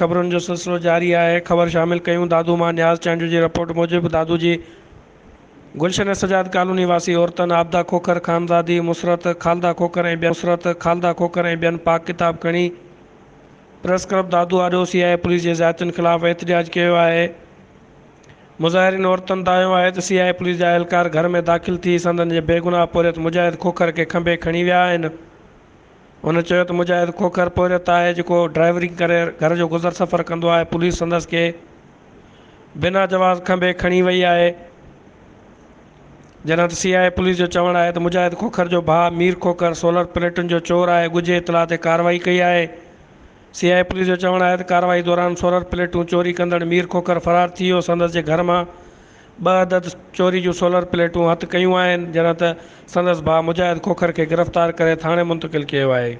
خبرن جو سلسلو جاري آهي، خبر شامل ڪيون دادو مان نياز چانڊيو جي رپورٽ موجب دادو جي گلشن سجاد ڪالوني واسي عورتن عابده کوکر، خانزادي مسرت، خالده کوکر ۽ ٻين مسرت، خالده کوکر ۽ ٻين پاڪ ڪتاب کڻي پريس ڪلب دادو آڏو سي آء اي پوليس جي زيادتين خلاف احتجاج ڪيو آهي. مظاهرين عورتن دانهيو آهي ته سي آء اي پوليس جا اهلڪار گهر ۾ داخل ٿي سندن جي بيگناهه پورهيت مجاهد کوکر کي کنڀي کڻي ويا آهن. هن چيو ته مجاهد کوکر پورهيت آهي جيڪو ڊرائيورنگ ڪري گهر جو گذر سفر ڪندو آهي، پوليس سندس کي بنا جواز کنڀي کڻي وئي آهي، جڏهن ته سي آء اي پوليس جو چوڻ آهي ته مجاهد کوکر جو ڀاء مير کوکر سولر پليٽن جو چور آهي، ڳجهي اطلاع تي ڪارروائي ڪئي آهي. سي آء اي پوليس جو چوڻ آهي ته ڪارروائي دوران سولر پليٽون چوري ڪندڙ مير کوکر فرار ٿي ويو، سندس جي گهر مان ٻه عدد چوري جون سولر پليٽون هٿ ڪيون آهن، جڏهن ته سندس ڀاء مجاهد کوکر کي گرفتار ڪري ٿاڻي منتقل ڪيو آهي.